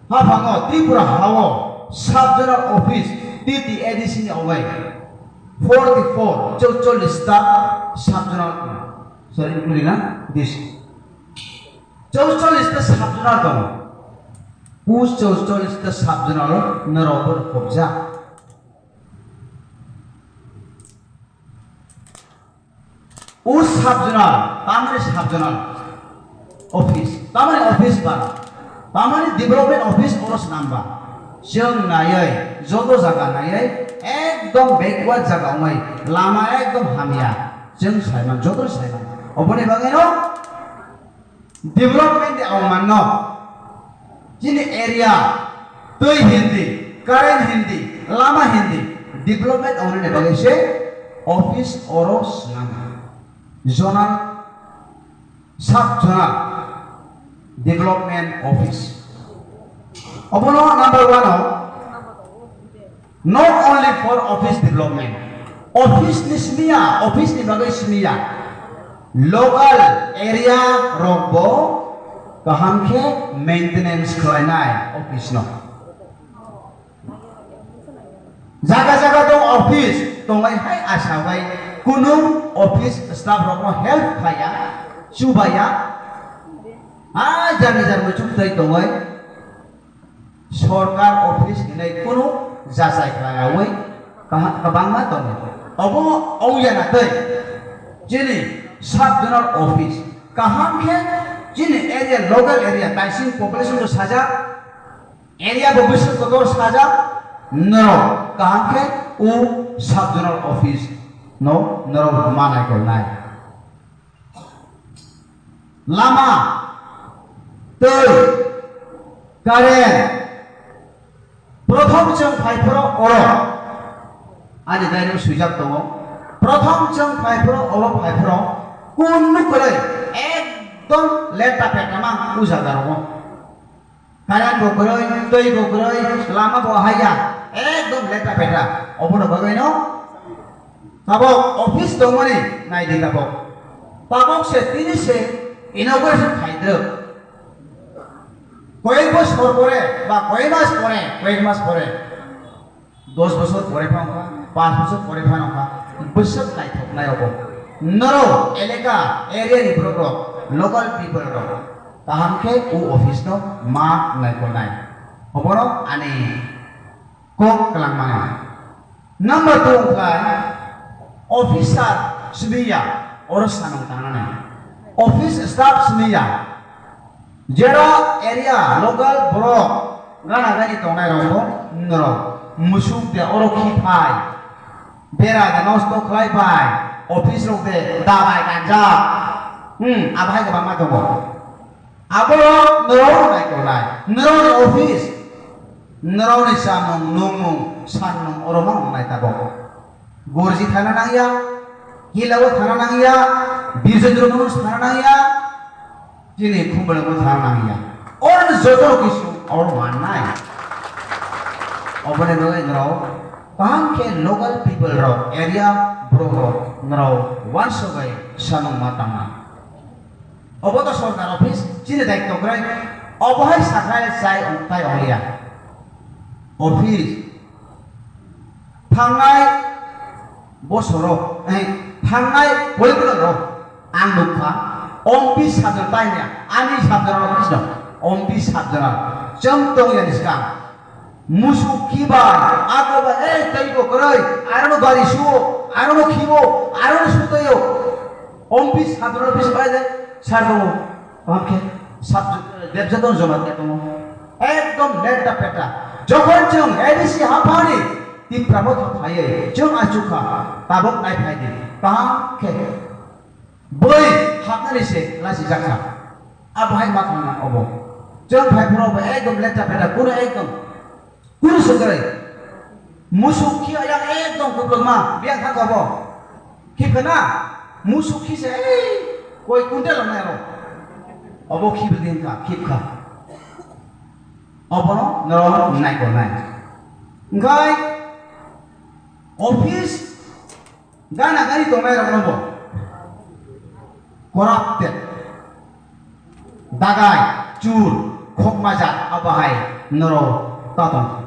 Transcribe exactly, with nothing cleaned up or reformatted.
Haphango Tripura hao sub-zonal office T T A D C ni ogai forty four, chorchollis ta sub-zonal, sorry, including na D C. Chorchollis ta sub-zonal tongo. Pus chorchollis ta sub-zonal norok bo khobjak. O sub-zonal, tamani sub-zonal office, tamani office ba, tamani development office oro swnam ba. Chwng naiwi, joto jaga naiwi, ekdom backward jaga wngnai, lama ekdom hamya, chwng saiman, joto saiman. Oboni bagwi no development ni aw manno. Chini area, twi hindi, current hindi, lama hindi, development wngnani bagwi se office oro swnam. Zonal, sub zonal development office. Obono number one o, not only for office development. Office ni simiya, office ni bagwi simiya. Local area rok bo kaham khe maintenance khlainai office no. Jaga jaga tong office tongnai hai asa bai kunu office staff rok no help khlaiya, chubaya. A jani jar muchuk tai tongnai. Sorkar office hinwi kunu jachai khlaiyawi kaha-, kwbangma tongo. Obo ongya na tei chini sub zonal office kaham khe chini area, local area, taising population bo sajak, area bo bwswk kotor sajak, norok kaham khe o sub zonal office no norok manai tongnai. Lama, twi, current, prothom chwng phaiphuru oro, ani diary o swijak tongo, prothom chwng phaiphuru oro phaiphuru, kunu kwrwi, ekdom leta peta mang o jaga rogo. Current bo kwrwi, twi bo kwrwi, lama bo haya, ekdom leta peta. Obono bagwi no tabok office tongmani naidi tabok. Tabok se tini se inauguration khaidrwk. Koyek bosor pore ba koyek mas pore, koyek mas pore. Dos bosor pore phano kha, panch bosor pore phano kha, bwswk naithoknai obo. Norok eleka, area ni borok rok, local people rok, kaham khe o office no ma naikolnai. Obono ani kok kwlangmani. Number two wngkha officer simiya oro sanong tangnani. Office staff simiya. Jera area local borok gana gani tongnai rok bo norok musuk de oro khiphai bera de nosto khlai bai office rok de dabai kanjak hmm abai kwbangma tongo abo norok nai tongnai norok ni office norok ni samung nungmung sanmung oro ma wngnai tabok. Gorji thana nangya, Hilao thana nangya, Bijendra Manoj thana nangya, chini Khumbalango thana nangya. Oro joto kisu oro mannai. Oboni bagwi norok kaham khe local people rok, area borok rok norok uansugwi samung ma tangma. Obo to sorkar office, chini daityo kwrwi. Obo hai sakha chai ong-, tai ongya. Office Thangnai bosoro, eh, thangnai political rok ang nukha, ompi sabjana taimya, ani sabjana rok kisno, ompi sabjana, chwng tong yani skang, musuk khibai, akoba, eh, teibo kwrwi, arono gari suo, arono khibo, arono sutayo, ompi sabjana rok bising bai de, sar tongo, kaham khe, sabj-, debjadon joma khe tongo, ekdom leta peta, jokhon chwng A D C haphani, Tipra motha phaiwi chwng achukha, tabuk nai phai di. Kaham khe bwrwi hapnani se lachijak kha. Abo hai ma thangna obo. Chwng phai phuru bo ekdom leta peta, kunu ekdom, kunu swkrai. Musuk khi ayang ekdom kwplwngma, biyang thang obo. Khibkha na? Musuk khi se, ei, koi kuntel wngnai aro. Obo khibdi wngkha, khibkha. Obono norok naikolnai. Hwnkhe office gana gani tongnai rokno bo corrupted, dagai, chur, khokmajak, abo hai Norok ta tong kha.